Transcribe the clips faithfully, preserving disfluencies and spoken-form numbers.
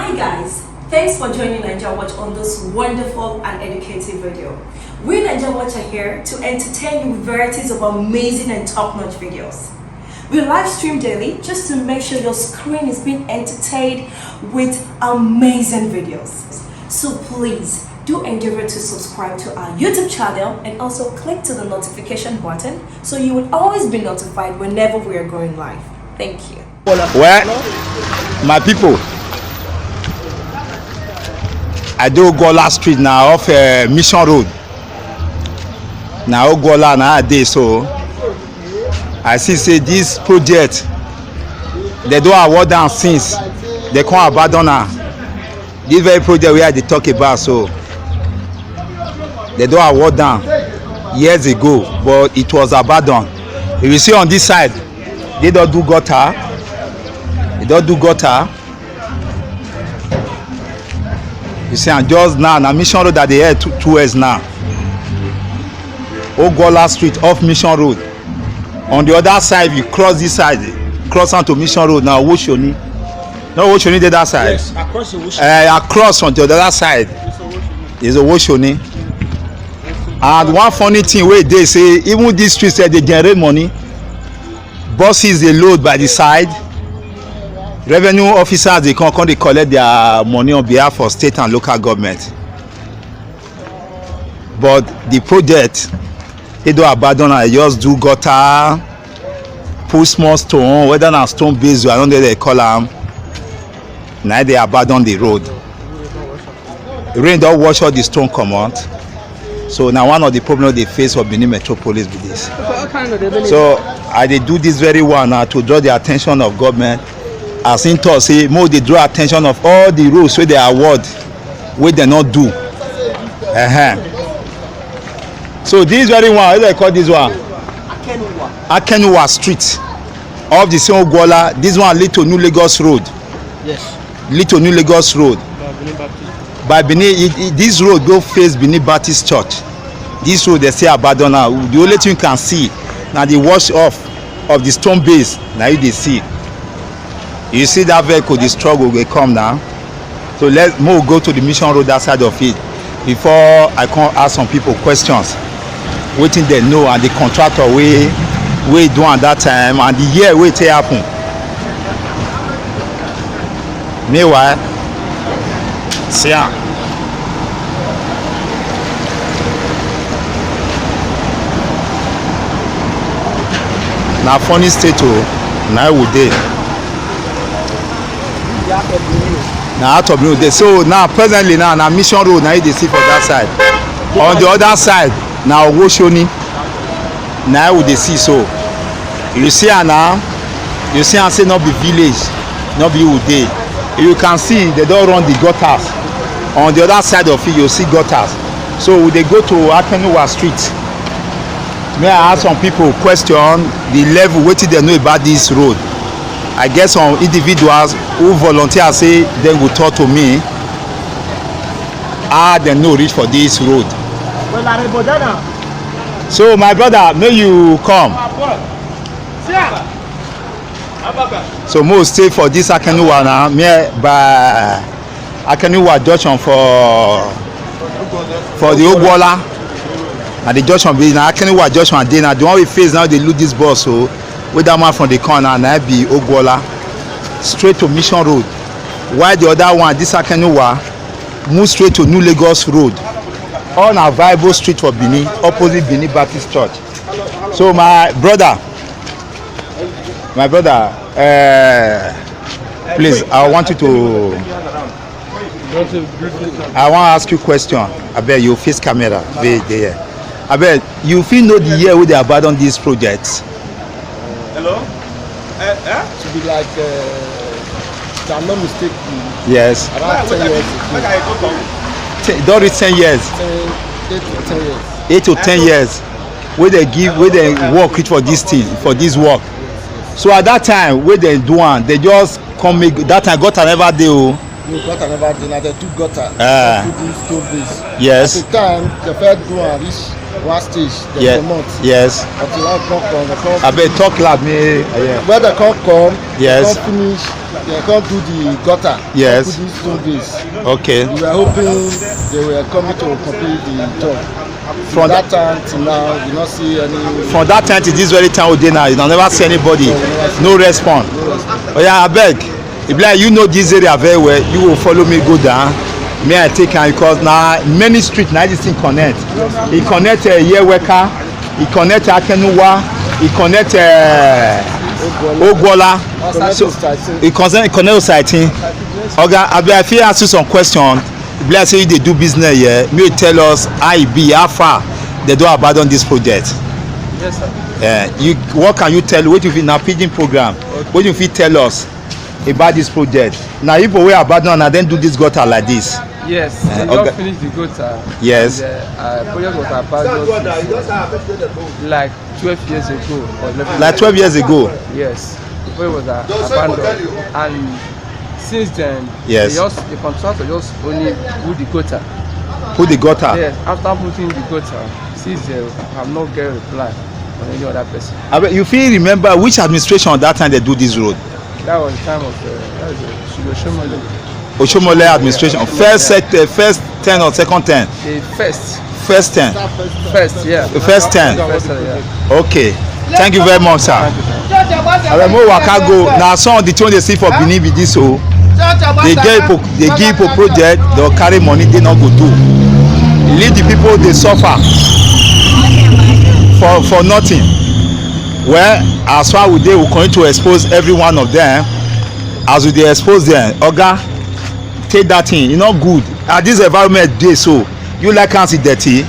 Hi guys, thanks for joining Naija Watch on this wonderful and educative video. We Naija Watch are here to entertain you with varieties of amazing and top-notch videos. We live stream daily just to make sure your screen is being entertained with amazing videos. So please do endeavor to subscribe to our YouTube channel and also click to the notification button so you will always be notified whenever we are going live. Thank you. Well, my people, I dey Ogwola Street now off uh, Mission Road. Na Ogwola na I dey so. I see say this project, they don award am since. They come abandon am. This very project wey I dey talk about so, they don award am years ago, but it was abandoned. If you see on this side, they don do gutter. They don do gutter. You see, and just now, na Mission Road that they head to, towards now. Ogwola Street off Mission Road. On the other side, if you cross this side, cross onto Mission Road now, Owoshoni. No, Owoshoni dey that side. Yes, across the ocean. Uh, across on the other side is Owoshoni. And one funny thing wey dey say, even these streets sef dey generate money. Buses dey load by the side. Revenue officers dey come, come dey collect their money on behalf of state and local government. But the project, they don abandon am, just do gutter, put small stone, whether na stone base, I don't know they call am. Na they abandon the road. Rain don wash all the stone comot. So na one of the problems they face for Benin Metropolis be this. So I dey do this very one now to draw the attention of government. As im talk say, make they draw attention of all the roads wey they award, wey they no do. Uh-huh. So this very one, how they call this one? Akenuwa Street, off the same Ogwola. This one lead to New Lagos Road. Yes. Lead to New Lagos Road. By Benin, it, it, this road go face Benin Baptist Church. This road they still abandon now. The only thing you can see na the wash off of the stone base. Now you dey see. You see that vehicle, the struggle will come now. So let me go to the Mission Road that side of it before I come ask some people questions. Wetin they know and the contractor wey wey do am that time and the year wey take happen. Meanwhile, see am. Na funny state o, na we dey. Na out of no dey. So now presently now na Mission Road na you dey see for that side. On the other side na Owoshoni na we dey see so. You see am now, you see am say no be village, no be we dey. You can see they don run the gutters. On the other side of it, you see gutters. So we dey go to Akenuwa Street. May I ask some people question the level wetin they know about this road. I get some individuals who volunteer say dem go talk to me how dem know reach for this road. So my brother, may you come. So mo stay for this Akenuwa now, me by Akenuwa junction for for the Ogwola. And the junction be na Akenuwa junction and dey na the one we face now they look this bus so with that man from the corner na be Ogwola straight to Mission Road. While the other one, this Akenuwa, move straight to New Lagos Road. All na viable street for Benin, opposite Benin Baptist Church. So my brother, my brother, uh, please, I want you to I wan ask you question. Abeg, you face camera wey dey here. Abeg, you fit know the year wey they abandon this project? Hello? Eh, eh? To be like, uh, if I'm not mistaken, Yes. Around ten years ago. Ten, don reach ten years. Ten, eight to ten years. Eight to ten years. Wey they give, wey they work with for this thing, for this work. So at that time wey they do am, they just come make that time gutter never dey o. No gutter never dey. Na dem do gutter. Ah. Dem do stone base. Yes. At the time, dem first do am reach one stage. Dem Yeah. Comot. Yes. Until I come come, dem come. Abeg talk loud me. Yeah. When dem come come, Yes. Dem come finish. They can't do the gutter. Yes. Up to these two days. Okay. We were hoping they were coming to complete the job. From That time till now, we not see any. From that time to this very time we dey now, you don never see anybody. No respond. Oh yeah, abeg. E be like you know this area very well. You go follow me go down. Me I take am because na many street na this thing connect. E connect uh, Yeweka, e connect Akenuwa, e connect uh, Ogwola. So e concern e connect Osatin. Oga, abeg I fit ask you some question. Be like say you dey do business here. Make you tell us how e be, how far they don abandon this project. Yes, sir. Uh, you what can you tell? What you fit na pidgin program? What you fit tell us about this project? Na people wey abandon na dem do this gutter like this. Yes, Eh, they okay. just finished the gutter. Yes. And, uh, uh, project was abandoned since, uh, like twelve years ago or eleven. Like twelve years ago. Yes, the project was uh, abandoned, and since then, Yes. they just the contractor just only put the gutter. Put the gutter. Yes, after putting the gutter, since then, I have not get reply from any other person. Abeg, you fit remember which administration that time they do this road? That was the time of uh, that was uh, Shomole. Oshomole administration. First sector, first ten or second ten? The first, First ten. first, yeah. The first ten. First, uh, yeah. Okay. Thank you very much, sir. Abeg, mo waka go. Na some of the thing dey see for Benin be this o. They get people, they give people project, they carry money, they no go do. Leave the people dey suffer for for nothing. Well, as far we dey, we going to expose every one of them. As we dey expose them, oga, take that thing. E no good. As this environment dey so, you like am see dirty?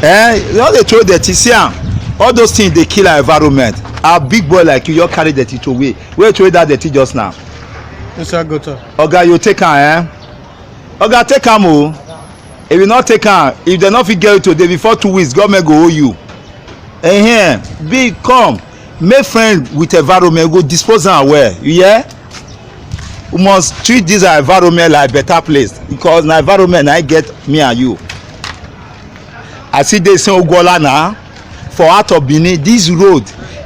Eh, you no dey throw dirty. See am, all those things dey kill our environment. A big boy like you, you carry dirty to away. Where you throw that dirty just now? Inside gutter. Oga, you take am, eh? Oga, take am o. If you no take am, if dem no fit get you today, before two weeks, government go owe you. Ehen, big come, make friend with environment, go dispose am well. You hear? We must treat this our environment like better place because na environment na e get me and you. I see dey say Ogwola na for out of Benin. This road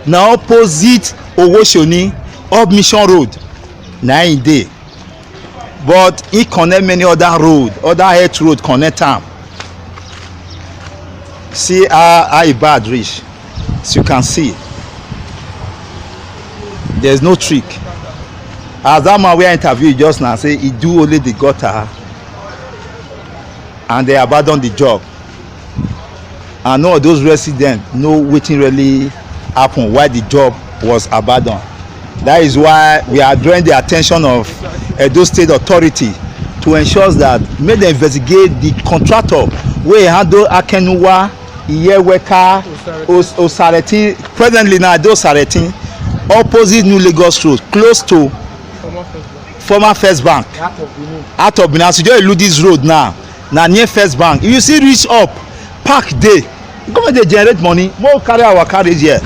na opposite Owoshoni, up Mission Road na e dey, but e connect many other road, other health road connect am. See how how e bad reach. As you can see, there's no trick. As that man wey I interview just now say e do only the gutter and they abandon the job. And none of those residents know wetin really happen, why the job was abandoned. That is why we are drawing the attention of Edo State Authority to ensure that make dem investigate the contractor wey handle Akenuwa, Iyeweka, Os- Osaretin. Presently now, I dey Osaretin, opposite New Lagos Road, close to former First Bank. Out of Benin, as you just look this road now, na near First Bank. If you see reach up, park dey. Government dey generate money. Mo carry our carriage here.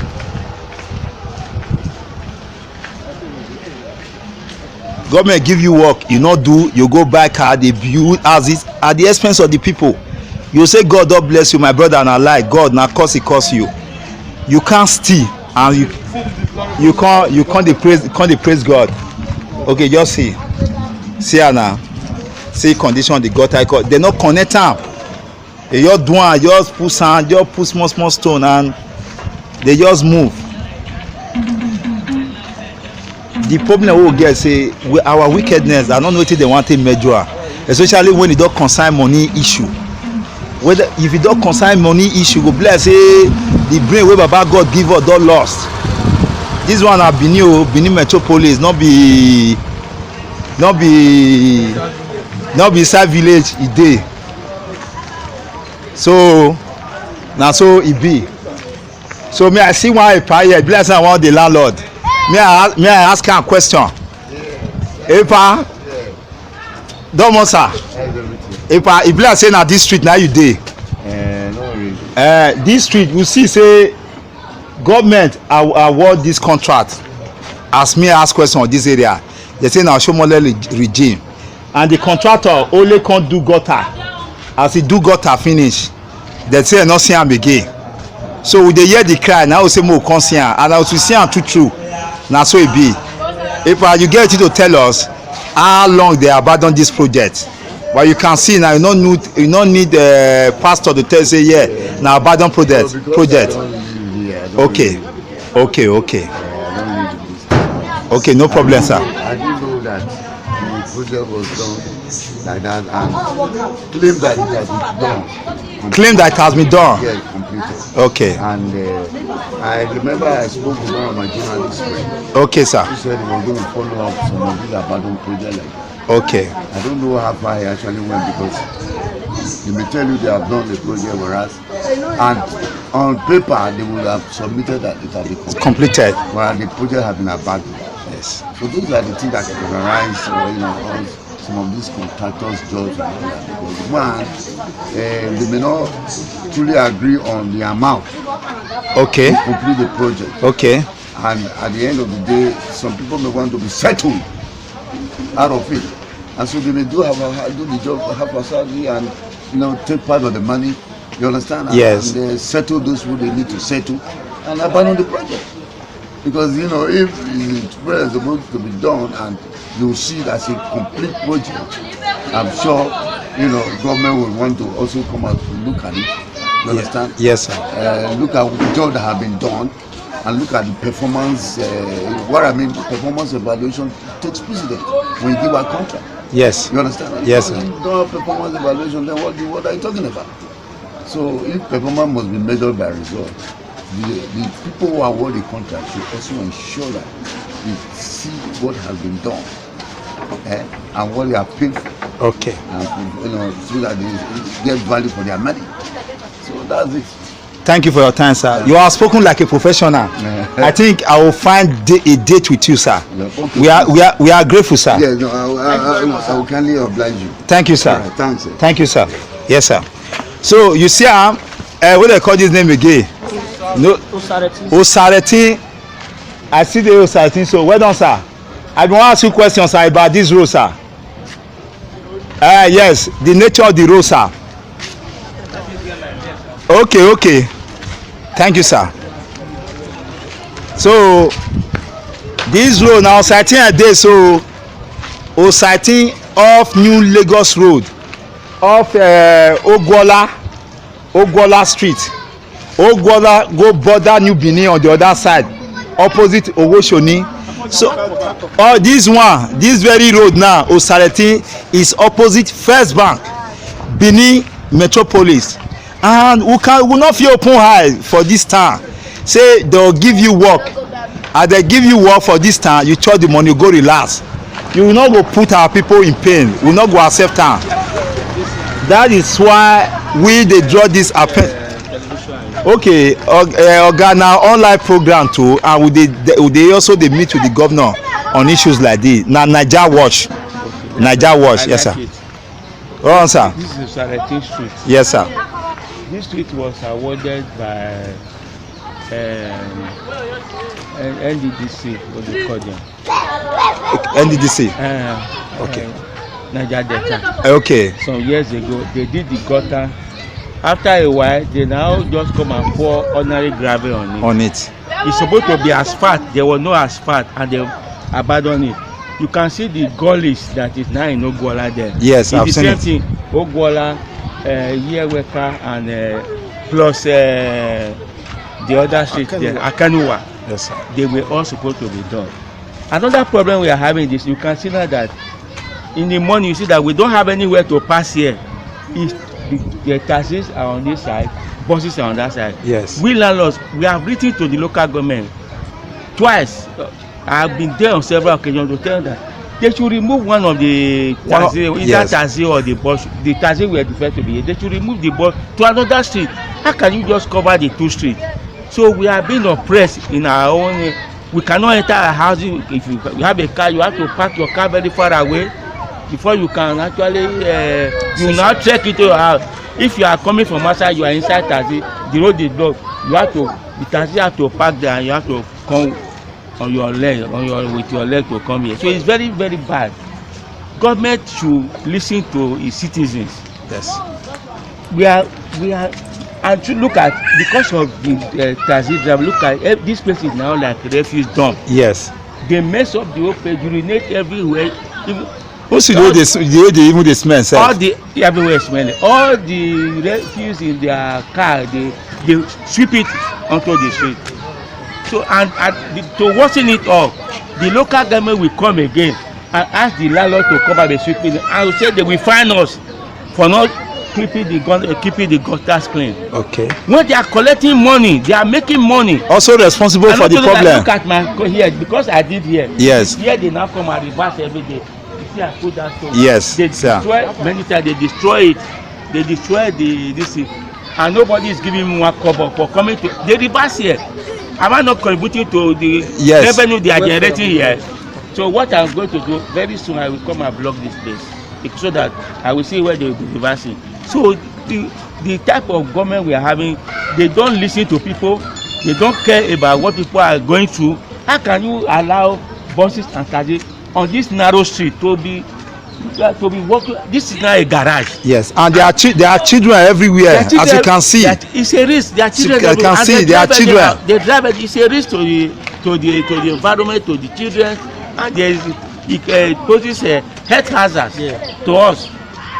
Government give you work, you no do, you go buy car, dey build houses at the expense of the people. You say God don bless you, my brother, na lie. God na curse he curse you. You can't steal and you you can't you can't dey praise can't dey praise God. Okay, just see, see am now. See condition the gutter, they no connect am. They just do am, just put sand, just put small small stone, and they just move. The problem wey we get say we, our wickedness, I no know wetin dem wan take measure am, especially when e don concern money issue. Whether if e don concern money issue, go be like say the brain wey Baba God give us don lost. This one na Benin o, Benin metropolis, no be no be no be inside village e dey. So na so e be. So me I see one epa here, be like say na one of the landlord. Me I ask, me I ask am question. Epa, domo sir. Epa, e be like say na this street na you dey. Eh, no worry. Uh, this street we see say government aw- award this contract. As me ask question on this area, they say na Oshomole re- regime, and the contractor only come do gutter. As he do gutter finish, they say no see am again. So we dey hear the cry, now we say mo come see am, and as we see am true true, na so e be. If uh, you get it to tell us how long they abandon this project. But you can see now, you no need, you no need uh, pastor to tell say, yeah, now abandon project. Project. Okay, okay, okay. Okay, no problem, sir. I didn't know that the project was done like that and claim that it has been done. Claim that it has been done. Yes, completed. Okay. And uh, I remember I spoke with one of my journalists friends. Okay, sir. He said he was going to follow up some of these abandoned projects like that. Okay. I don't know how far he actually went because he may tell you they have done the project, whereas, and on paper they would have submitted that it had been completed. Completed. Whereas the project had been abandoned. Yes. So those are the things that can arise, uh, you know, on some of these contractors' jobs and all that. Because one, uh, they may not truly agree on the amount, okay, to complete the project. Okay. And at the end of the day, some people may want to be settled out of it. And so they may do have a, do the job half-heartedly and, you know, take part of the money. You understand? And, yes. And they settle those who they need to settle and abandon the project. Because, you know, if the project is supposed to be done and you see it as a complete project, I'm sure, you know, government will want to also come out to look at it. You understand? Yes, sir. Uh, look at the job that have been done and look at the performance. Uh, what I mean, performance evaluation takes precedence when you give a contract. Yes. You understand? Yes, sir. If you don't have performance evaluation, then what, do- what are you talking about? So if performance must be measured by results, the, the people who award the contract should also ensure that they see what has been done, eh, and what they have paid for. Okay. And, you know, so that they get value for their money. So that's it. Thank you for your time, sir. You have spoken like a professional. I think I will find da- a date with you, sir. Yeah, okay. We are we are we are grateful, sir. Yes, no, I, I, I, I will kindly oblige you. Thank you, sir. All right, thanks, sir. Thank you, sir. Yes, sir. So you see, um, uh, what they call this name again? No, Osareti. Osareti. I see the Osareti. So well done, sir. I bin wan ask you questions, sir, about this road, sir. Uh, yes, the nature of the road, sir. Okay, okay. Thank you, sir. So this road now, Osaitin I dey so, Osaitin off New Lagos Road, off uh, Ogwola, Ogwola Street. Ogwola go border New Benin on the other side, opposite Owoshoni. So all this one, this very road now, Osareti, is opposite First Bank, Benin Metropolis. And we can we no fit open eye for this town say they'll give you work. As they give you work for this town, you chop the money, go relax. You will not go put our people in pain. We will not go accept am. That is why we dey draw this appel. Okay, og- eh, oga, na online program too, and we dey dey- we dey also dey meet with the governor on issues like this. Na Naija Watch, Naija Watch, yes, sir. Go on, sir. This is Osareti Street. Yes, sir. This street was awarded by um, N- NDDC, what do you call them? NDDC. Uh, Okay. Uh, Niger Delta. Okay. Some years ago, they did the gutter. After a while, they now just come and pour ordinary gravel on it. On it. It's supposed to be asphalt. There was no asphalt, and they abandoned it. You can see the gullies that is now in Ogwola there. Yes, It's I've the seen same it. Thing. Ogwola, uh, Yeweka, and uh, plus uh, the other street there, Akanuwa. Yes, sir. They were all supposed to be done. Another problem we are having is you can see now that in the morning you see that we don't have anywhere to pass here. If the, the taxis are on this side, buses are on that side. Yes. We landlords, we have written to the local government twice. Uh, I've been there on several occasions to tell them that they should remove one of the One of- taxi, either yes. Taxi or the bus, the taxi we are referred to be. They should remove the bus to another street. How can you just cover the two streets? So we are being oppressed in our own. We cannot enter a house. If you, you have a car, you have to park your car very far away before you can actually. Uh, you now trek into your house. If you are coming from outside, you are inside taxi. The road is blocked. You have to the taxi have to park there, and you have to come on your leg, on your with your leg to come here. So it's very, very bad. Government should listen to its citizens. Yes. We are we are and to look at because of the uh, taxi driver, look at eh, this place is now like a refuse dump. Yes. They mess up the whole place, urinate everywhere. Even Who see the way they s- the way they even dey smell all sef? The everywhere smelling. All the refuse in their car, they they sweep it onto the street. So and, and the, to worsen it all, the local government will come again and ask the landlord to come and be sweeping it. And say they will fine us for not keeping the gun, uh, keeping the gutters clean. Okay. When they are collecting money, they are making money. Also responsible I for no the tell them, problem. Look at my co- here because I did here. Yes. Here they now come and reverse every day. You see, I put that stone. Yes, They sir. Destroy many times. They destroy it. They destroy the this thing, and nobody is giving me one kobo for coming to. They reverse here. Am I not contributing to the Yes. Revenue they are generating here? So what I'm going to do very soon, I will come and block this place so that I will see where they will be reversing. So the the type of government we are having, they don't listen to people. They don't care about what people are going through. How can you allow buses and taxi on this narrow street to be to be walking? This is not a garage. Yes, and there are chi- there are children everywhere, Their children, as you can see. That it's a risk. Their See, children, I everywhere. can And see they their drive it children. Out. They drive it. It's a risk to the to the to the environment, to the children, and there is it uh, poses a health hazard to us.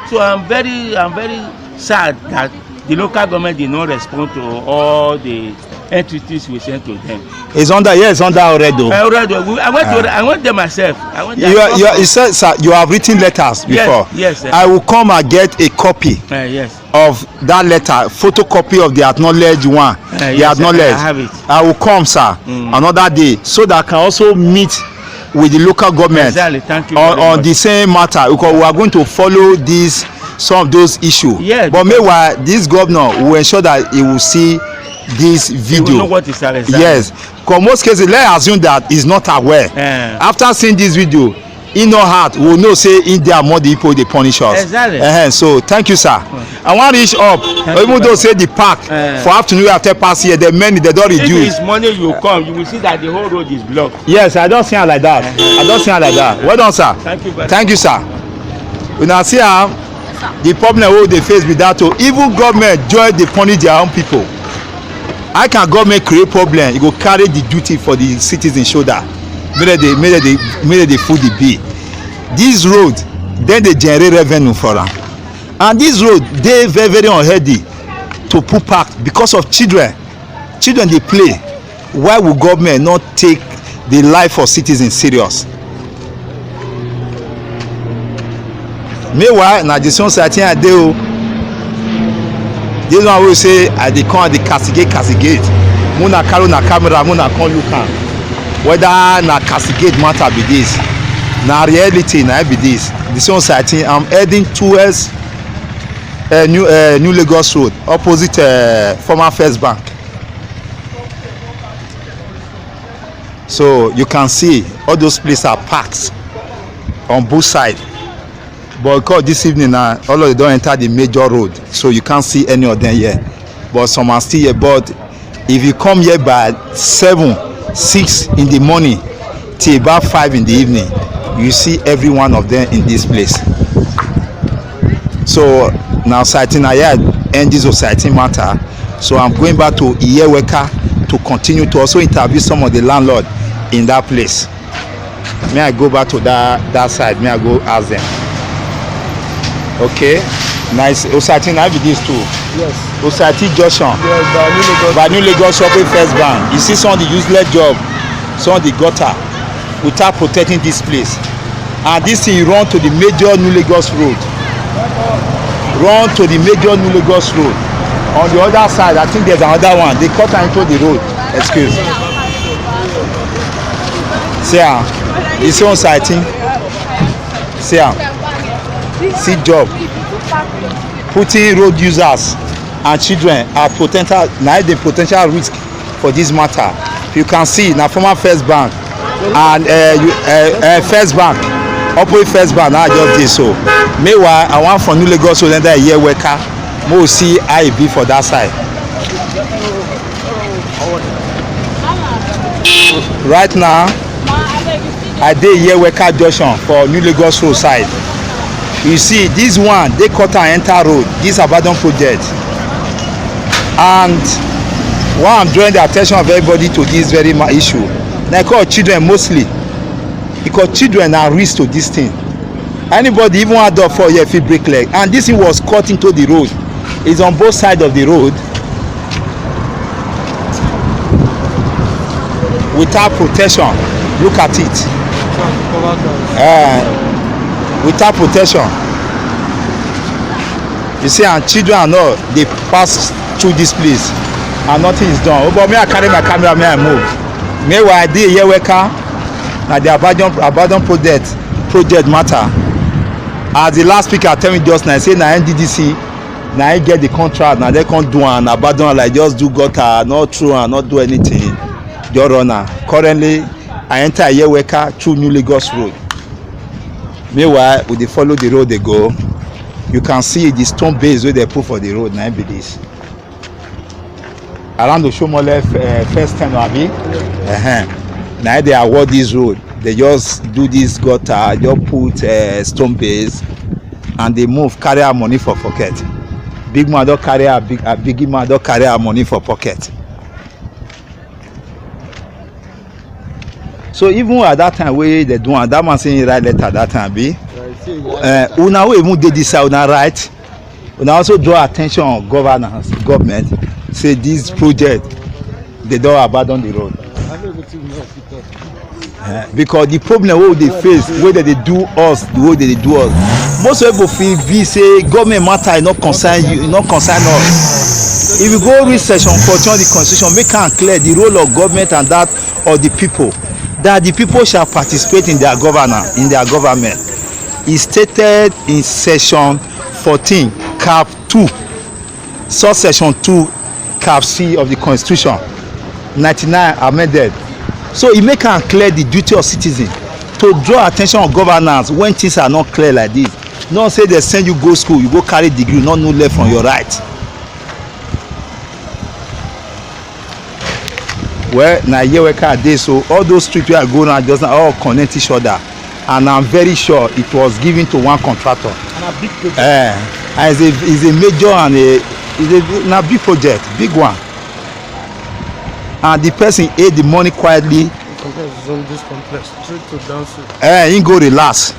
So I'm very I'm very sad that the local government did not respond to all the entities we sent to them. It's under, yeah, it's under already. I already, we- I went to, I went there myself. I went there. You, are, you, are, you said, sir, you have written letters before. Yes, yes, sir. I will come and get a copy Uh, yes. Of that letter, photocopy of the acknowledged one. Uh, The yes, sir. acknowledged. I have it. I will come, sir, another day so that I can also meet with the local government Exactly. Thank you on, very on much. The same matter, because we are going to follow these some of those issues. Yeah, But because meanwhile, this governor will ensure that he will see this You video. Know what is that exactly? Yes, because most cases, let's assume that he's not aware. Eh. After seeing this video, in our heart, we will know say in there more the people they punish us. Exactly. Uh-huh. So thank you, sir. I want reach up, Thank even you, though brother. Say the park Eh. For afternoon after pass here, the many they don't If reduce. It's morning you come, you will see that the whole road is blocked. Yes, I don't see am like that. I don't see am like that. Well done, sir. Thank you, brother. Thank you, sir. Una see am, the problem wey we dey face be that o. Even government join dey punish their own people. How can government create problem? E go carry the duty for the citizen shoulder. Make dem dey make dem dey make dem dey foot the bill. This road, dem dey generate revenue for am, and this road dey very very unhealthy to put park because of children. Children dey play. Why would government not take the life of citizens serious? Meanwhile, na the same society I dey o. This one wey say I dey come, I dey castigate, castigate. Muna carry una camera, muna come look am. Whether na castigate matter be this, na reality na be this. The same society, I'm heading towards uh, new uh, New Lagos Road, opposite uh, former First Bank. So you can see all those places are parked on both sides. But because this evening now, all of them don't enter the major road, so you can't see any of them here. But some are still here. But if you come here by seven, six in the morning till about five in the evening, you see every one of them in this place. So now, sighting, I end this of sighting matter. So I'm going back to Iyeweka to continue to also interview some of the landlord in that place. May I go back to that that side? May I go ask them? Okay, nice. Osati, na be this too. Yes. Osati Junction. Yes, by New Lagos. By New Lagos Shopping First Bank. You see some of the useless job, some of the gutter, without protecting this place. And this thing run to the major New Lagos Road. Run to the major New Lagos Road. On the other side, I think there's another one. They cut into the road. Excuse. See am. You see one sighting? See am. See job. Putting road users and children are potential, na the potential risk for this matter. You can see na former First Bank and uh, you, uh, uh, First Bank, opposite First Bank, na just dey so. Meanwhile, I want for New Lagos to enter here worker. Mo see how e be for that side. Right now, I dey here worker junction for New Lagos Road side. You see, this one, they cut and enter road, this abandoned project. And why I'm drawing the attention of everybody to this very ma- issue, like all children mostly, Because children are risk to this thing. Anybody, even adult, for here fit break leg, and this thing was cut into the road. It's on both sides of the road without protection. Look at it. Eh, without protection. You see, and children and all, they pass through this place, and nothing is done. Oh, but me, I carry my camera, me, I move. Meanwhile, I dey here, Weka, na the abandon, abandon project, project matter. As the last speaker tell me just now, say na N D D C, na I get the contract, na they come do and abandon, like, just do gutter, not through and not do anything. Just run am. Currently, I enter here, Weka, through New Lagos Road. Meanwhile, we dey follow the road dey go. You can see the stone base wey they put for the road, na im be this. Around Oshomole, uh, first ten, abi? Uh-huh. Na im they award this road. They just do this gutter, just put, uh, stone base, and they move, carry our money for pocket. Big man don carry our big, our big man don carry our money for pocket. So even at that time wey they do am, that man say he write letter that time, be? Uh, una wey even dey this side, una write. Una also draw attention of governance, government, say this project, they don abandon the road. Eh, because the problem wey we dey face, wey dem dey do us, the way dem dey do us, most people fit be say government matter e no concern you, e no concern us. If you go read section fourteen of the constitution, make am clear the role of government and that of the people, that the people shall participate in their governance, in their government. E stated in section fourteen, cap two, subsection two, cap C of the constitution, ninety-nine amended. So e make am clear the duty of citizen to draw attention of governance when things are not clear like this. Not say they send you go school, you go carry degree, not know left from your right. Well, na here wey car dey, so all those streets wey I go now just now all connect each other, and I'm very sure it was given to one contractor. And a big project. Eh, and it's a, it's a major and a, it's a, na big project, big one. And the person ate the money quietly. This complex, zone, this complex, straight to Dancy. Eh, he go relax.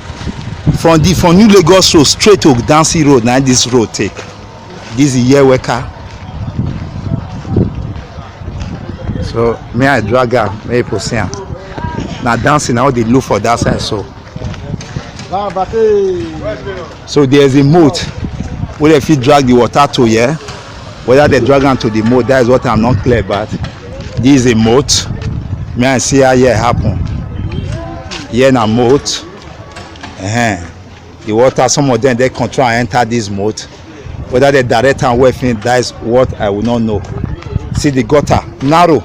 From the, from New Lagos Road straight to Dancy Road, na this road take. This is here worker. So me, I drag am, make people see am. Na Dancy, na all dey look for that side so. So there's a moat wey dem fit drag the water to here. Whether they drag am to the moat, that is what I'm not clear about. This is a moat. Me, I see how here happen. Here na moat. Uh-huh. The water, some of them, they control and enter this moat. Whether they direct am well finish, that is what I will not know. See the gutter, narrow,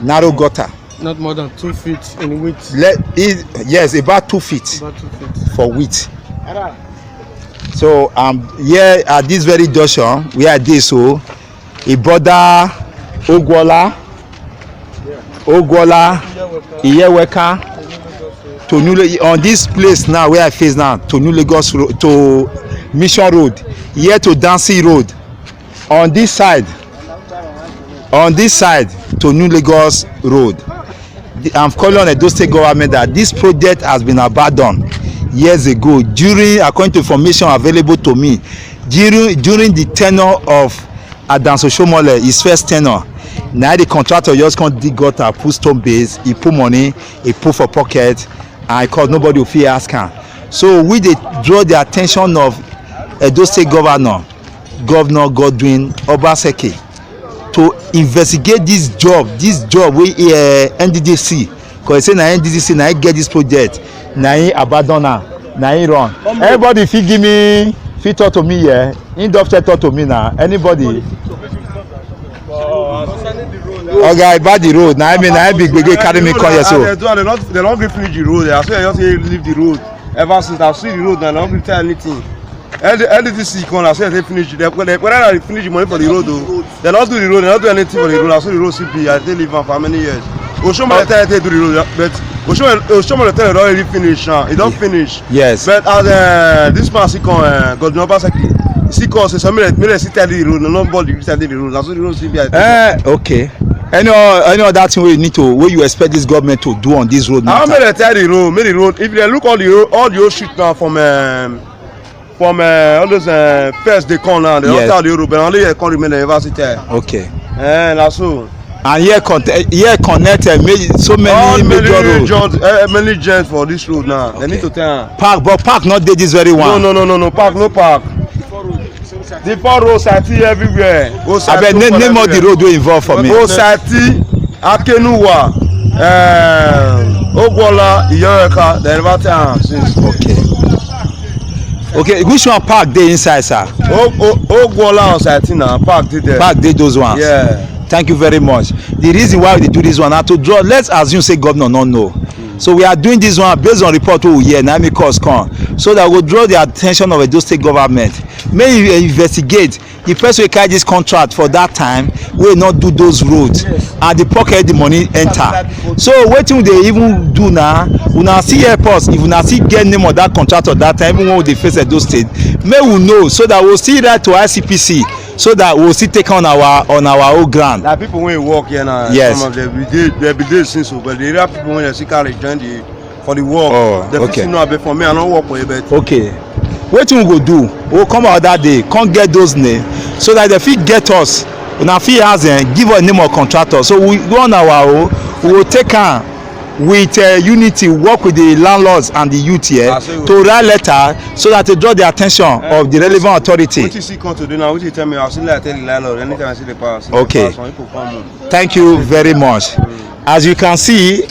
narrow gutter. Not more than two feet in width. Let it, yes, about two feet. About two feet for width. So um, here at this very junction where I dey so, e border Ogwola, Ogwola, Iyeweka to New La-, on this place now where I face now, to New Lagos Road, to Mission Road, here to Dancy Road. On this side, on this side to New Lagos Road. The, I'm calling on Edo State government that this project has been abandoned years ago during, according to information available to me, during, during the tenure of Adams Oshomole, his first tenure. Now the contractor just come dig gutter, put stone base, he put money, he put for pocket, and because nobody will fit ask am. So we dey draw the attention of Edo State governor, Governor Godwin Obaseki, to investigate this job, this job wey, eh, N D D C, because say na N D D C na him get this project, na him abandon am, na him run. Anybody fit give me, fit talk to me here? Him don fit talk to me now. Anybody? Oga, about the road. Na I mean, na I be gbege carry me come here so. They don, they don, they don gree finish the road. I swear, they just say leave the road. Ever since I see the road, they don gree tell anything. L-, L D C come, I swear they finish. They, they, whether they finish the money for the road, though, they don't do the road. They don't do anything for the road. I saw the road C P. I dey leave am for many years. Oshomole tell they do the road, but Oshomole, Oshomole tell they don already finish. Uh, e don finish. Yes. But as, uh, this man still come, uh, Godwin Obaseki, he still come say, "So make dem, make dem still tidy the road. No, nobody still tidy the road." Na so the road still be. Eh, okay. Any o- any other thing wey you need to, wey you expect this government to do on this road? How matter? Make dem tie the road, make the road, if dem look all the road, all the old street now from, um, from, uh, all those, uh, first dey come now, dem don, yes, tie the road, but only here come remain, dem never see tie. Okay. Eh, na so. And here con- here connect, uh, ma- so many all major many roads. Joints, uh, many joints for this road now. Dem need, okay, to tie am. Park, but park no dey this very one. No, no, no, no, no. Park, no park. The poor road side everywhere. Abeg, name, name all the road wey involve for me. Osati, Akenuwa, um, Ogwola, Iyoreka, dem never tie am since. Okay. Okay, which one park dey inside, sir? O- O- Ogwola, Osati na park dey there. Park dey those ones. Yeah. Thank you very much. The reason why we dey do this one na to draw, let's assume say governor no know. So we are doing this one based on report wey we hear, na make us come, so that we go draw the attention of Edo State government. Make e investigate the person wey carry this contract for that time, wey no do those roads, yes, and the pocket the money enter. So wetin we dey even do now, una still help us, if una still get name of that contractor that time, even when we dey face Edo State, make we know, so that we go still write to I C P C, so that we go still take on our, on our own ground. Na people wey work here now, yes, some of them, we dey, they be dey since o, but the area people wey dey still carry join the, for the work. Oh, dem fit, okay, still know, abeg, for me, I no work for here, but okay. Wetin we go do? We go come out that day, come get those name, so that dem fit get us. Una fit ask dem, give us name of contractor. So we go on our own, we go take am with, uh, unity, work with the landlords and the youth here, ah, so to write letter, so that to draw the attention, eh, of the relevant authority. Wetin you see come to do now? Wetin you tell me? I still like tell the landlord anytime I see the power. Okay. Some people come. Thank you very much. As you can see,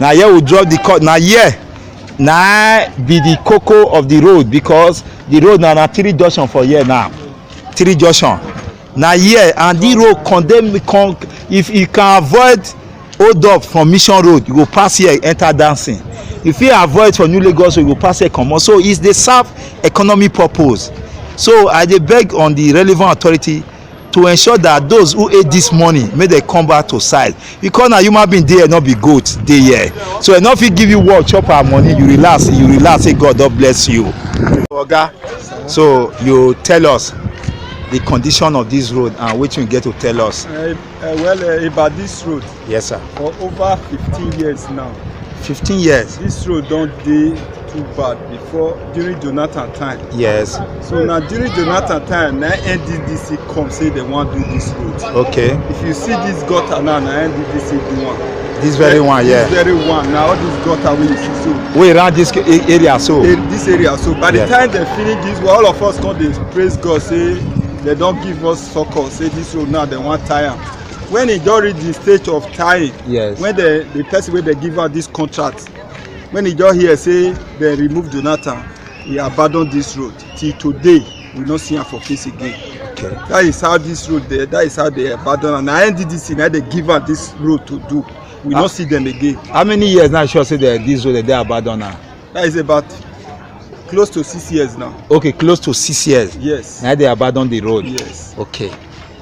na here we drop the cut. Na here na be the koko of the road, because the road na, na three junction for here now. Three junction. Na here, and the road condemn, con- if you can avoid hold up from Mission Road, you go pass here, enter Dancing. If you avoid from New Lagos Road, you go pass here, comot. So it's dey serve economy purpose. So I dey beg on the relevant authority to ensure that those who ate this money, make dem come back to site, because na human being dey here, no be goat dey here. So dem no fit give you work, chop our money, you relax, you relax, say God don bless you. Oga, so you tell us the condition of this road and wetin you get to tell us. Uh, uh, well, uh, about this road. Yes, sir. For over fifteen years now. Fifteen years. This road don dey too bad before, during Jonathan time. Yes. So na during Jonathan time na N D D C come say dem wan do this road. Okay. If you see this gutter now, na N D D C do am. This very one, yeah. This very one, na all this gutter wey you see so. Wey around this a- area so. A- this area so. By the, yes, time dem finish this, well, all of us come dey praise God say dem don give us succor, say this road now dem wan tie am. When e don reach the stage of tying, yes, when the, the person wey dem give am this contract, when e don hear say dem remove Jonathan, e abandon this road. Till today, we no see am for face again. Okay. That is how this road dey, that is how dem abandon am. Na N D D C na dem give am this road to do. We no see dem again. How many years now you sure say the, this road dem dey abandon now? That is about close to six years now. Okay, close to six years. Yes. Na dem abandon the road. Yes. Okay.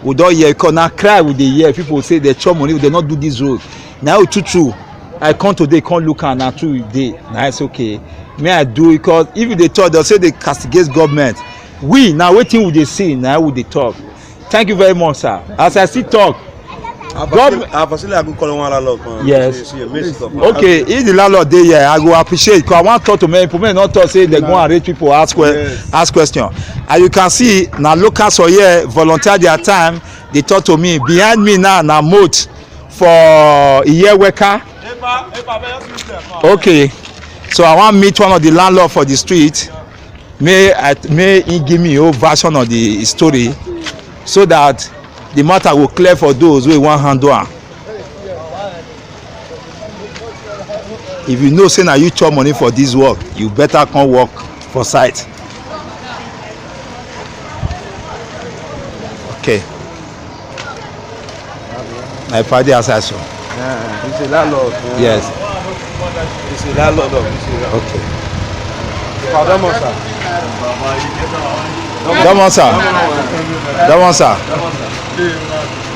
We don hear, because na cry we dey hear. People say dem chop money, dem no do this road. Na true, true. I come today, come look am, na true e dey. Na it's okay. Me, I do, because if you dey talk, dem say dem castigate government. We, na wetin we dey see, na we dey talk. Thank you very much, sir. As I still talk, government, I for still like go call one landlord come. Yes. See, see, make it up. Okay, if the landlord dey here, I go appreciate, 'cause I wan talk to many people. Many no talk say dem go arrange people, ask que- yes, ask question. As you can see, na locals for here volunteer their time. Dey talk to me. Behind me now na moat for Iyeweka. Okay, so I wan meet one of the landlord for the street. May I, may he give me your version of the story, so that the matter will clear for those wey wan handle am. If you know say na you chop money for this work, you better come work for site. Okay. My party as I saw. Yeah, he's a landlord. Yes. He's a landlord of this area. Okay. Pardon, sir. Come on, sir. Come on, sir.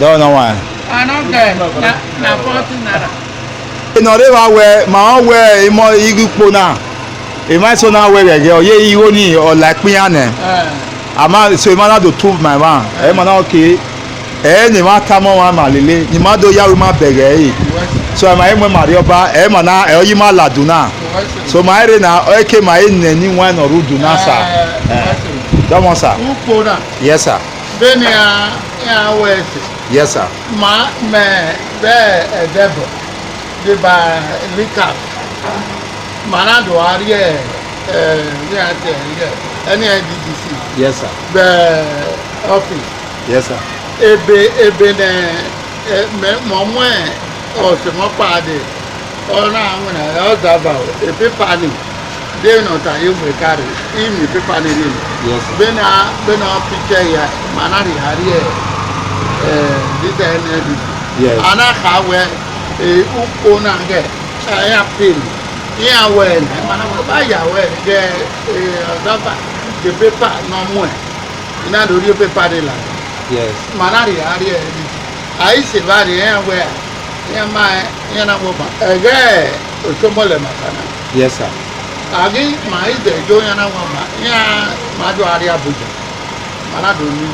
Don't know why. I don't get. Na, na forty naira. Ino re wa we, ma we imo igi po na. E ma so na we we ge, oye iwo ni o la pin ane. Eh. Ama so e ma na do tu my man. E ma na okay. Eh, ni ma tamo wa ma lele, ni ma do ya wi ma bere eh. So ma e mo ma ri oba, eh, ma na e oyi ma la duna. So ma ere na o ke ma e ne ni wa no ru duna sa. Eh. Come on, sir. Ukona. Yes, sir. Beni a ya wese. Yes, sir. Ma me be edebo. De ba lika. Mana do ari e, eh, ni ate e. Any D D C. Yes, sir. Be office. Yes, sir. Ebe, ebe ne, eh, me, mo mwe, o se mo pade. Ona amuna, o daba o. E pe pani. De no ta yo me kare. I mi pe pani ni. Yes, sir. Bena, bena picture ya. Mana ri hari e. Eh, this N L D. Yes. Ana ka we, eh, u ko na ge. Eh, ya pin. Ya we, mana ba ya we ge, eh, o daba. De pe pa no mwe. Ina do ri pe pani la. Yes. Mana ri hari e. Ai se ba ri e we. Ya ma, ya na wo ba. Ege, o chomo le makana. Yes, sir. Agi ma ide jo ya na wo ma. Ya ma jo ari Abuja. Mana do ni.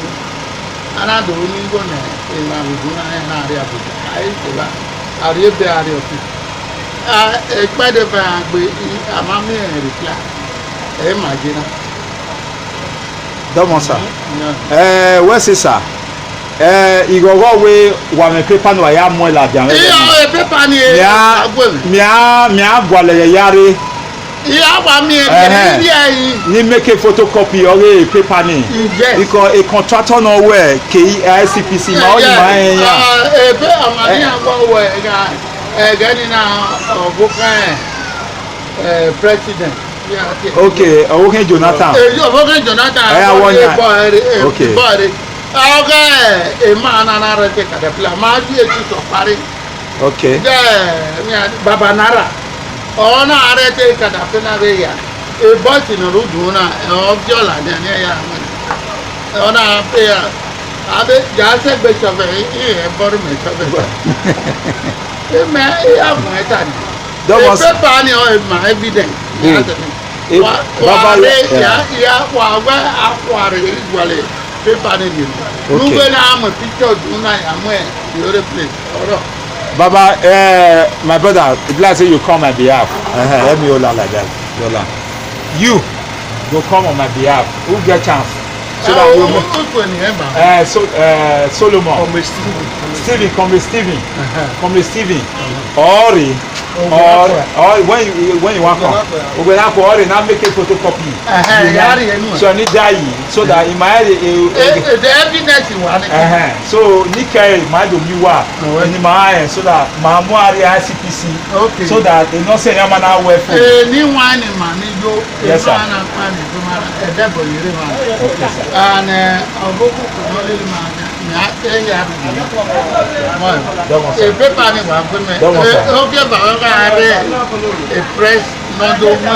Ana do ni go ne. E ma wo na ya na ari Abuja. Ai se ba. Ari be ari ofi. A, e pa de ba gbe, ama mi e reply. E ma je na. Domo, sir. Eh, where is, sir? Eh, igogo we wa me paper no ya mo la dia. Iyo, e paper ni e. Mia, agwe mi. Mia, mia gwale ya yare. Iya wa mi e. Eh, eh. Ni e yi. Ni make a photocopy of a paper ni. Yes. Because a contractor no we K I C P C ma o ni ma e ya. Ah, e be amani agwa we ga. E ga ni na ogo kan. Eh, president. Okay, Owoke Jonathan. Eh, Owoke Jonathan. Eh, I want that. Okay. Okay, e ma na na re te caterpillar. Ma di e ti so pare. Okay. Yeah, yeah, Baba Nara. Ona re te caterpillar re ya. E bo ti no ru du na, e o viola ni ni ya. Ona pe ya. Abe, ja se gbe shovel, e, e, e, boru me shovel. E me, e, a mo e ta ni. That was E paper ni o, e ma evidence. Good. Ya se ni. E, Wa, Baba, wa re, yeah. Ya, ya, wa, wa, a, wa re, e, wa le. Paper ni ni. Okay. Nube na mo picture du na ya mo e, the other place. Oro. Baba, eh, my brother, e be like say you come my behalf. Uh-huh. Help me hold am like that. Hold am. You go come on my behalf. Who get chance? So that you make, eh, so, eh, Solomon. Comrade Stephen. Stephen, Comrade Stephen. Uh-huh. Comrade Stephen. Uh-huh. Ori. Or, or when you, when you want come, we go now for Ori now make a photocopy. Uh-huh. You know? So I need that, so that in my head, eh, eh, eh, the evidence you want. Uh-huh. So Nikai, my do you wa, in my head, so that my mo Ori I C P C. Okay. So that they not say I'm an aware for. Eh, ni wani mani yo. Yes, sir. Ni wani mani yo. Okay, sir. And, eh, Ogogo ko no le ma ni a te ya bi. Mo. Domo, sir. E paper ni wa pe me. Domo, sir. Eh, okay, ba wa re. E press no do mo.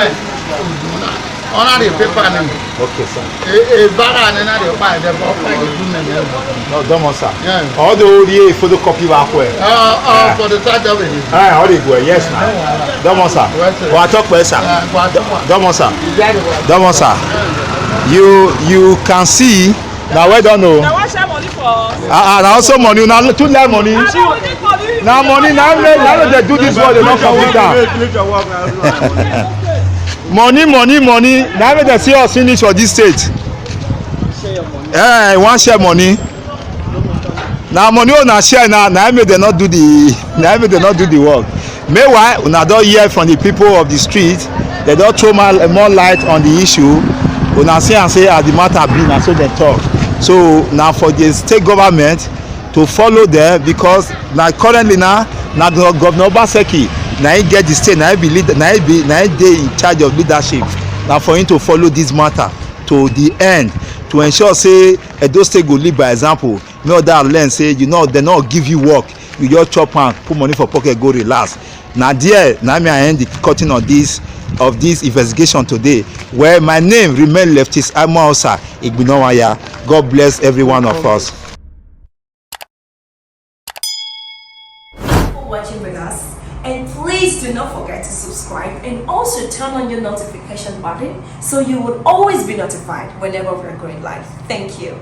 Ona re paper ni. Okay, sir. E, e, bara ni na de pa de bo pa ki du me me. No, domo, sir. Yeah. All the old year photocopy wa ko e. Uh, uh, for the charge of it. Ah, all the go. Yes, now. Domo, sir. Wa talk pe, sir. Uh, wa talk pe. Domo, sir. Domo, sir. You, you can see. Now, well done, no. Now, what's your money for? Ah, ah, now also money. Now, too like money. I don't need money. Now, money. Now, me, now they do this work. They not come with that. Money, money, money. Now make dem see us finish for this state. Eh, wan share money. Na money una share na, na make dem no do the, na make dem no do the work. Meanwhile, una don hear from the people of the street. Dem don throw more, more light on the issue. Una see am say as the matter be, na so dem talk. So na for the state government to follow them, because na currently na, na Go-, Governor Obaseki na him get the state, na him be leader, na him be, na him dey in charge of leadership. Na for him to follow this matter to the end to ensure say Edo State go lead by example. Make other learn say you know dem no give you work, you just chop am, put money for pocket, go relax. Na there na me I end the cutting of this, of this investigation today. Well, my name remain Leftist Imo Osa Igbinowaya. God bless every one of us. For watching with us, and please do not forget to subscribe and also turn on your notification button so you will always be notified whenever we're going live. Thank you.